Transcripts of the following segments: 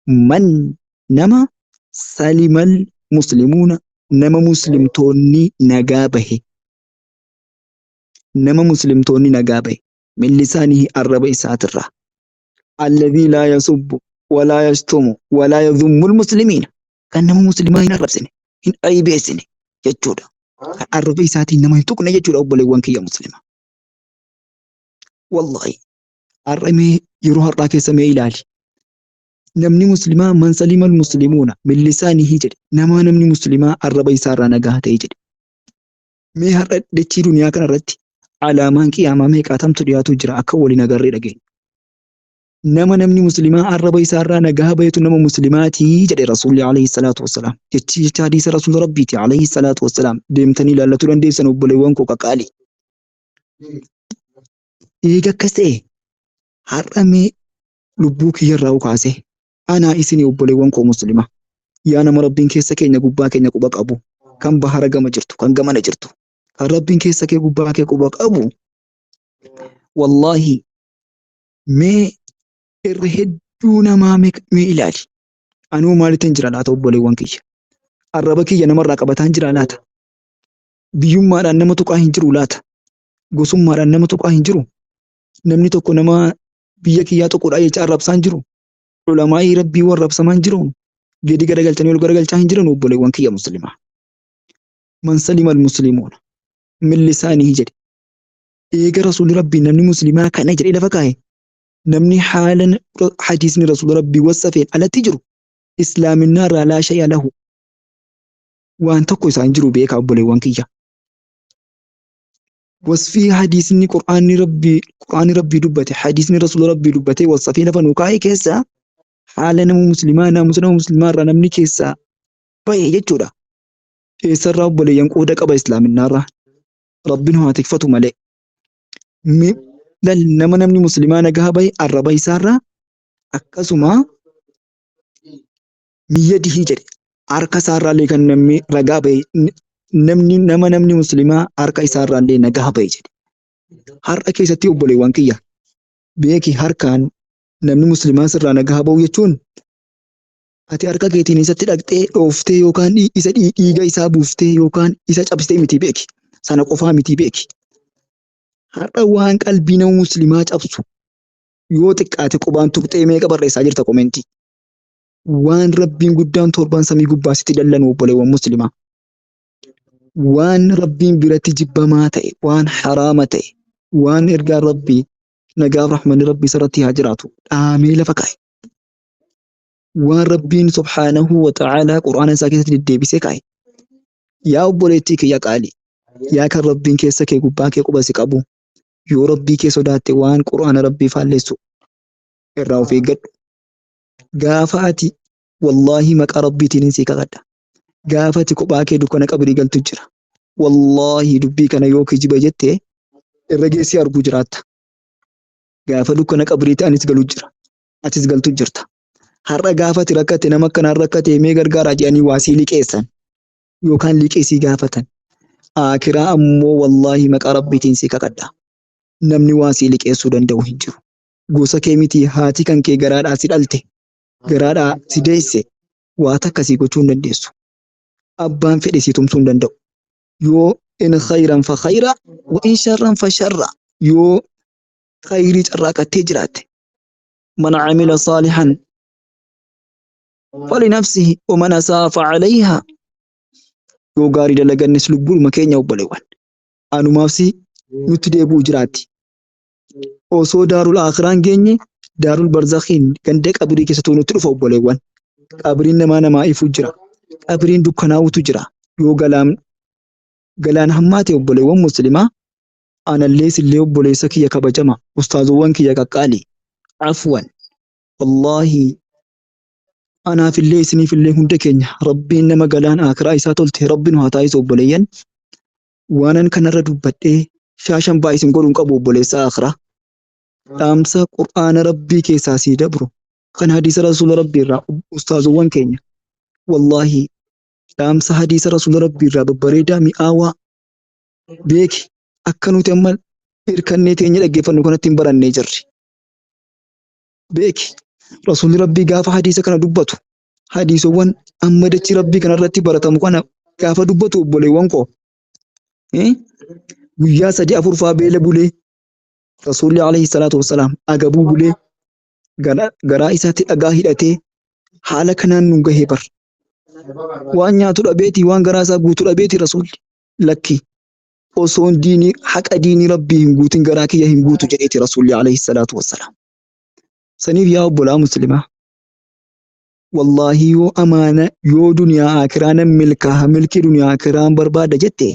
Man nama salimal muslimuuna nama muslimtoonni nagaa bahe, nama muslimtoonni nagaa bahe, min lisaanihi arraba isaatirraa, alladhii laa yasubbu walaa yashtumu walaa yadhummul muslimiina, kan nama muslimaa hin arrabsine, hin aybeessine jechuudha. Kan arraba isaatiin nama hin tuqne jechuudha, obboleewwan kiyya muslima. Wallaahi har'a mee yeroo har'aa keessa mee ilaali. Namni muslimaa man salimal muslimuuna min lisaanihi jedhe, nama namni muslimaa arraba isaarraa nagaa ta'e jedhe. Mee har'a dachii duniyaa kana irratti alaamaan qiyaamaa meeqaatamtu dhiyaatu jira akka waliin agarree dhageenya. Nama namni muslimaa arraba isaarraa nagaa bahetu nama muslimaatii jedhe Rasuulli alayhi salaatu wassalaam. Jechi jecha hadiisa Rasuula Rabbiiti alayhi salaatu wassalaam. Deemtanii ilaallatuu dandeessan, obboleewwan koo qaqaalii. Eega akkas ta'e, har'a mee lubbuu kiyyarraa kaasee anaa isinii, obboleewwan koo muslimaa, yaa nama Rabbiin keessa keenya gubbaa keenya quba qabu, kan bahara gama jirtu, kan gamana jirtu, kan Rabbiin keessa kee gubbaa kee quba qabu, wallaahi mee irra hedduu namaa mee ilaali. Anuu maalittan jira laata, obboleewwan kiyya? Arraba kiyya namarraa qabataan jira laata? Biyyummaadhaan nama tuqaa hin jiru laata? Gosummaadhaan nama tuqaa hin jiru? Namni tokko nama biyya kiyyaa tuquudhaa jecha arrabsaa hin jiru? Ulamaa'ii Rabbii warra arrabsamaa hin jiru? Gadi garagalchanii ol garagalchaa hin jiran, obboleewwan kiyya muslimaa? Man salima al-muslimuuna min lisaanihi jedhe. Eega Rasuulli Rabbii namni muslimaa kana jedhee lafa kaa'e, namni haala hadiisni Rasuula Rabbii wassafeen alatti jiru islaaminaa irraa laa shay'a lahu, waan tokko isaan jiru beekaa, obboleewwan kiyya. Wasfii hadiisni qur'aanni Rabbii dubbate, hadiisni Rasuula Rabbii dubbate, wassafii lafa nu kaa'e keessa haala nama muslimaa, naamusa nama muslimaa irraa namni keessaa bahe jechuudha. Eessarraa, obboleeyyan, qooda qaba islaaminaarraa? Rabbiin haa tikfatu malee. Nama namni muslimaa nagaa bahe arraba isaarraa, akkasuma miyyadihii jedhe, harka isaarraallee kan namni ragaa bahe, namni nama namni muslimaa harka isaarraallee nagaa bahe jedhe. Har'a keessatti, obboleewwan kiyya, beeki, harkaan namni muslimaa sirraa nagaa bahu jechuun ati harka keetiin isatti dhaqxee dhooftee yookaan isa dhiiga isaa buuftee yookaan isa cabsitee miti, beeki. Sana qofaa miti, beeki. Har'a waan qalbii nama muslimaa cabsu yoo xiqqaate qubaan tuqxee meeqa barreessaa jirta komentii. Waan Rabbiin guddaan torban samii gubbaa sitti dallanu, obboleewwan muslimaa. Waan Rabbiin biratti jibbamaa ta'e, waan haraama ta'e, waan ergaan Rabbii nagaaf rahmanni Rabbii isarratti haa jiraatu dhaamee lafa kaa'e. Waan Rabbiin subhaanahu wa ta'aalaa Qur'aana isaa keessatti deddeebisee kaa'e. Yaa obboleettii kiyya qaalii, yaa kan Rabbiin keessa kee gubbaa kee quba si qabu, yoo Rabbii kee sodaatte waan Qur'aana Rabbii faalleessu irraa of eeggadhu. Gaafa ati, wallaahi maqaa Rabbiitiin sii kakadha. Gaafa ati kophaa kee dukkana qabrii galtu jira. Wallaahi dubbii kana yoo kijiba jette irra geessii arguu jiraatta. Gaafa dukkana qabriitti anis galu jira. Atis galtu jirta. Har'a gaafa ati rakkatte, nama akkanaan rakkate mee gargaaraa jedhanii waa sii liqeessan yookaan liqii sii gaafatan. Aakiraa ammoo wallaahi maqaa Rabbiitiin sii kakadha. Namni waa sii liqeessuu danda'u hin jiru. Gosa kee miti, haati kan kee garaadhaa si dhalte, garaadhaa si deesse waa takka sii gochuu hin dandeessu. Abbaan fedhe sii tumsuu hin danda'u. Yoo in khayran fa khayra wa in sharran fa sharra, yoo khayrii carraaqattee jiraatte, man amila saalihan falinafsihi wa man asaa fa alayha, yoo gaarii dalagannis lubbuudhuma keenya, obboleewwan, anumaaf si nutti deebi'u jiraatti. Osoo daarul aakhiraan geenye daarul barzakhiin ganda qabrii keessattuu nutti dhufa, obboleewwan. Qabriin namaa namaa ifuu jira. Qabriin dukkanaa'utu jira. Yoo galaan galaan hammaate, obboleewwan muslimaa, anallee sillee, obboleessa kiyya kabajama, ustaazowwan kiyya qaqqaali, afwan, wallaahi anaafillee isiniifillee hunda keenya Rabbiin nama galaan aakiraa isaa tolte Rabbi nu haa taasisu. Obboleeyyan, waanan kanarra dubbadhee shaashan baa isin godhuun qabu, obboleessa aakiraa, dhaamsa Qur'aana Rabbii keessaa sii dabru kan hadiisa Rasuula Rabbii irraa ustaazowwan keenya, wallaahi dhaamsa hadiisa Rasuula Rabbii irraa babbareedaa mi'aawaa, beeki, akka nuti amma hirkannee teenye dhaggeeffannu kanatti hin barannee jirri. Beeki, Rasuulli Rabbii gaafa hadiisa kana dubbatu, hadiisowwan amma dachii Rabbii kanarratti baratamu kana gaafa dubbatu obboleewwan koo guyyaa 3 4 faa beela bulee Rasuulli alayhi salaatu wassalaam agabuu bulee garaa isaatti dhagaa hidhatee haala kanaan nu gahee bar. Waan nyaatu dhabeeti, waan garaa isaa guutu dhabeeti Rasuulli. Lakki osoon diinii haqa diinii Rabbii hin guutin garaa kiyya hin guutu jedheeti Rasuulli alayhi salaatu wassalaam. Saniif yaa obbolaa muslimaa, wallaahi yoo amaana yoo duniyaa akiraa nan milkaaha milkii duniyaa akiraan barbaada jette,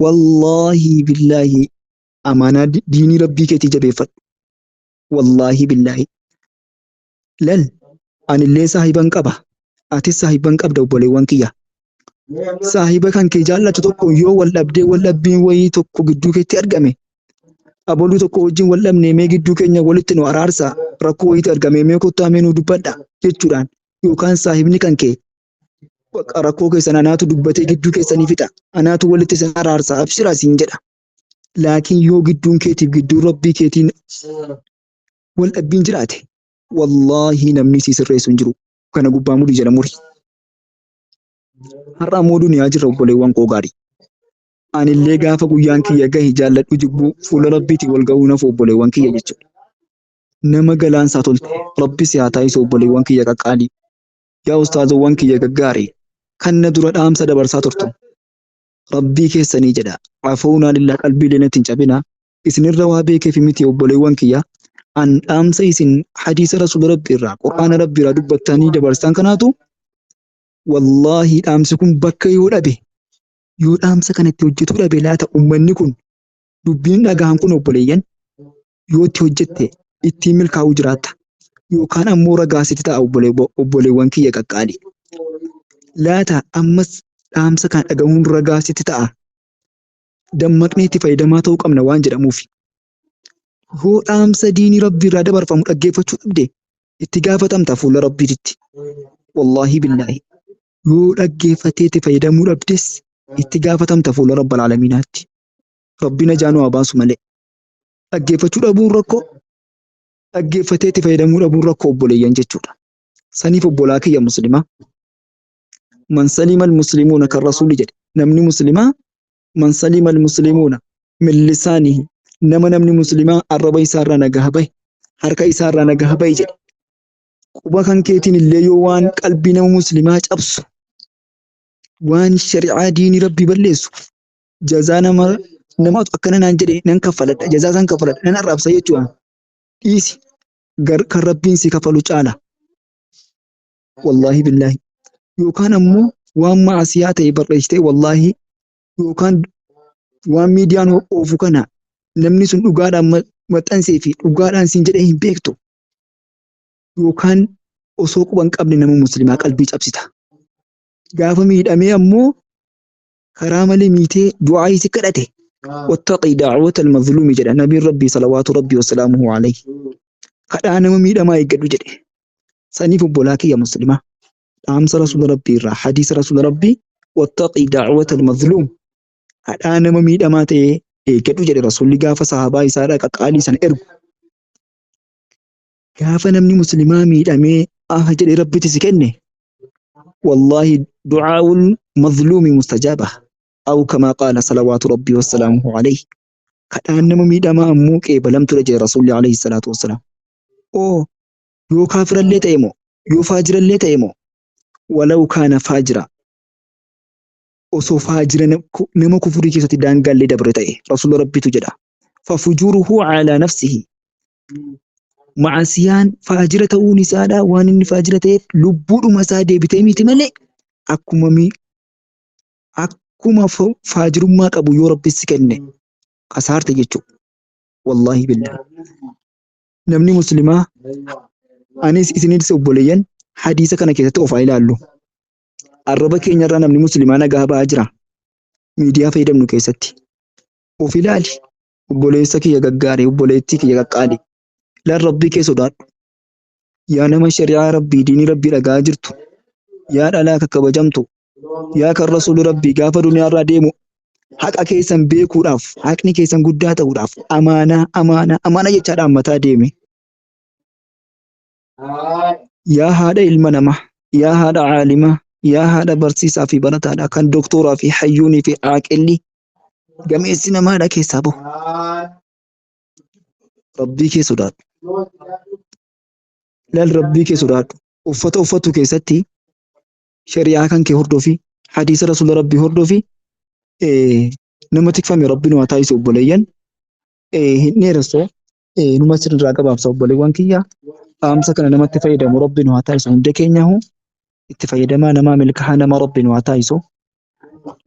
wallaahi billaahi amaanaa diinii Rabbii keetii jabeeffadhu. Wallaahi billaahi. Lal anillee saahiban qaba. Atis saahiban qabda obboleewwan kiyya. Saahiba kan kee jaallatu tokko yoo wal dhabdee wal dhabbiin wayii tokko gidduu keetti argame, aboluu tokko wajjin wal dhabne mee gidduu keenya walitti nu araarsa, rakkoo wayiitu argame mee kottaa mee nu dubbadha jechuudhaan, yookaan saahibni kan kee bakka rakkoo keessan anaatu dubbatee gidduu keessanii fixa, anaatu walitti isin araarsa, abshira siin jedha. Laakiin yoo gidduun keetiif gidduun Rabbii keetiin wal dhabbiin jiraate, wallaahi namni si sirreessu hin jiru. Kana gubbaa muri jala muri. Har'a ammoo duniyaa jirra obboleewwan koo gaarii. Anillee gaafa guyyaan kiyya gahe jaalladhu jibbuu fuula Rabbiitiin wal gahuu nafu obboleewwan kiyya jechuudha. Nama galaansaa tolte Rabbi si haa taasisu obboleewwan kiyya qaqqaalii. Yaa ustaazowwan kiyya gaggaarii kan na dura dhaamsa dabarsaa turtan. Rabbii keessanii jedha. Afoonaa lillaa qalbiilee natti hin cabinaa. Isinirra waa beekeef miti obboleewwan kiyya. An dhaamsa isin hadiisa rasuula Rabbii irraa Qur'aana Rabbii irraa dubbattanii dabarsan kanaatu wallaahi dhaamsi kun bakka yoo dhabe, yoo dhaamsa kana itti hojjetuu dhabe laata ummanni kun dubbiin dhagahan kun obboleeyyan yoo itti hojjette ittiin milkaa'uu jiraatta yookaan ammoo ragaa sitti ta'a obboleewwan kiyya qaqqaalii. Laata ammas dhaamsa kana dhagahuun ragaa sitti ta'a. Dammaqnee itti fayyadamaa ta'uu qabna waan jedhamuufi. Yoo dhaamsa diinii Rabbii irraa dabarfamu dhaggeeffachuu dhabde itti gaafatamta fuula Rabbiititti. Wallaahi billaahi. Yoo dhaggeeffatee itti fayyadamuu dhabdes itti gaafatamta fuula Rabbal Aalamiinaatti. Rabbi najaa nu haa baasu malee. Dhaggeeffachuu dhabuun rakkoo, dhaggeeffatee itti fayyadamuu dhabuun rakkoo obboleeyyan jechuudha. Saniif obbolaa kiyya muslimaa, man salima al-muslimuuna kan rasuulli jedhe, namni muslimaa man salima al-muslimuuna min lisaanihi, nama namni muslimaa arraba isaarraa nagaha bahe, harka isaarraa nagaha bahe jedhe. Quba kan keetiin illee yoo waan qalbii nama muslimaa cabsu, waan shari'aa diinii Rabbii balleessu, jazaa nama namatu akkana naan jedhe nan kaffaladha, jazaa san kaffaladha, nan arrabsa jechuudha. Dhiisi, gar kan Rabbiin si kafalu caala. Wallaahi billaahi. Yookaan ammoo waan ma'asiyaa ta'e barreessitee wallaahi yookaan waan miidiyaan oofu kana namni sun dhugaadhaan maxxansee fi dhugaadhaan siin jedhee hin beektu. Yookaan osoo quba hin qabne nama muslimaa qalbii cabsita. Gaafa miidhamee ammoo karaa malee miitee du'aa si kadhate. Wattaqii da'wata al-mazluumi jedha nabiin Rabbii salawaatu Rabbii wasalaamuhu alayhi. Kadhaa nama miidhamaa eeggadhu jedhe. Saniif obbolaa kiyya muslimaa dhaamsa rasuula Rabbii irraa hadiisa rasuula Rabbii wattaqii da'wata al-mazluum kadhaa nama miidhamaa ta'e eeggadhu jedhe rasuulli gaafa sahaabaa isaa qaqqaalii sana ergu. Gaafa namni muslimaa miidhamee ah jedhee Rabbitti si kenne, wallaahi du'aa'ul mazluumi mustajaaba aw kamaa qaala salawaatu Rabbii wassalaamuhu alayhi. Kadhaan nama miidhamaa ammoo qeebalamtuudha jedhe rasuulli alayhi salaatu wassalaam. Oo yoo kaafirallee ta'e moo, yoo faajirallee ta'e moo, walaw kaana faajira, osoo faajira nama kufurii keessatti daangaallee dabre ta'e rasuula Rabbiitu jedha. Fafujuruhu alaa nafsihi, ma'asiyaan faajira ta'uun isaadha waan inni faajira ta'eef lubbuudhuma isaa deebitee miti malee akkuma akkuma faajirummaa qabu yoo Rabbi si kenne kasaarte jechuudha. Wallaahi billaahi. Namni muslimaa anis isinis obboleeyyan hadiisa kana keessatti of haa ilaallu. Arraba keenyarraa namni muslimaa nagaa ba'aa jira. Miidiyaa fayyadamnu keessatti. Of ilaali. Obboleessa kiyya gaggaarii, obboleettii kiyya qaqqaali. Lan Rabbii kee sodaadhu. Yaa nama shari'aa Rabbii, diinii Rabbii dhaga'aa jirtu. Yaa dhalaa kakkabajamtu. Yaa kan rasuulli Rabbii gaafa duniyaarraa deemu haqa keessan beekuudhaaf, haqni keessan guddaa ta'uudhaaf amaanaa, amaanaa, amaanaa jechaa dhaammataa deeme. Yaa haadha ilma namaa, yaa haadha caalimaa, yaa haadha barsiisaa fi barataadha kan doktooraa fi hayyuunii fi aaqilli gameessi namaadha keessaa bahu. Rabbii kee sodaadhu. Laal Rabbii kee sodaadhu. Uffata uffattu keessatti shari'aa kan kee hordofi, hadiisa rasuula Rabbii hordofi, nama tikfame Rabbi nu haa taasisu obboleeyyan. Hin dheeressu numa sirraa gabaabsa obboleewwan kiyya. Dhaamsa kana namatti fayyadamu Rabbi nu haa taasisu hunda keenyahu itti fayyadamaa namaa milkaa'aa nama Rabbi nu haa taasisu.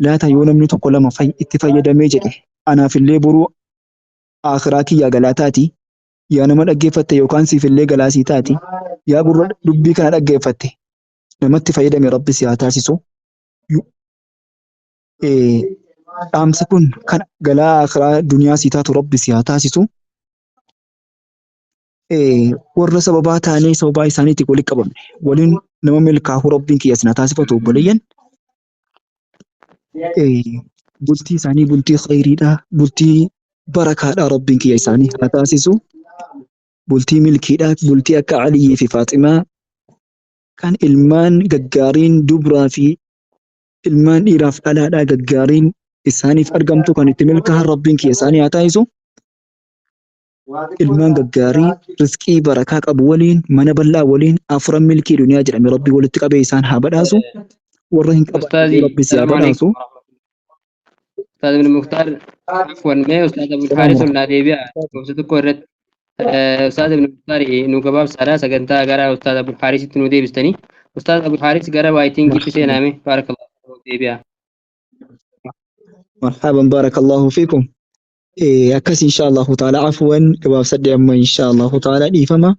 Laata yoo namni tokko lama itti fayyadamee jedhe anaaf illee boruu akhiraa kiyyaa galaa taati. Yaa nama dhaggeeffatte yookaan siif illee galaa sii taati. Yaa gurra dubbii kana dhaggeeffatte namatti fayyadame Rabbi si haa taasisu. Dhaamsi kun kan galaa akhiraa duniyaa sii taatu Rabbi si haa taasisu. Warra sababaa taanee sababaa isaaniitiin walitti qabamne waliin nama milkaa'u Rabbiin kiyya sin haa taasifatu obboleeyyan. Bultii isaanii bultii khayriidha, bultii barakaadha Rabbiin kiyya isaanii haa taasisu. Bultii milkiidha, bultii akka Aliyyii fi Faaximaa kan ilmaan gaggaariin dubraa fi ilmaan dhiiraaf dhalaadhaa gaggaariin isaaniif argamtu kan itti milkaa'an Rabbiin kiyya isaanii haa taasisu. Ilmaan gaggaarii rizqii barakaa qabu waliin mana bal'aa waliin afuran milkii duniyaa jedhame Rabbi walitti qabee isaan haa badhaasu. Warra hin qabaanne Ustaazi, Rabbi si haa salaamu badhaasu. alaikum warahmatullahi. Ustaaz Ibn Muktaar, afwan mee Ustaaz Abul Haaris ol naa deebi'a lakkoofsa tokko irratti. Ustaaz Ibn Muktaar nu gabaabsaadha sagantaa gara Ustaaz Abul Haarisitti nu deebistanii. Ustaaz Abul Haaris gara waayitingiitti seenaame baarakallahu deebi'a. Marhaban barakallahu fiikum. Akkas insha Allahu ta'ala afwan gabaabsadhe amma insha Allahu ta'ala dhiifama.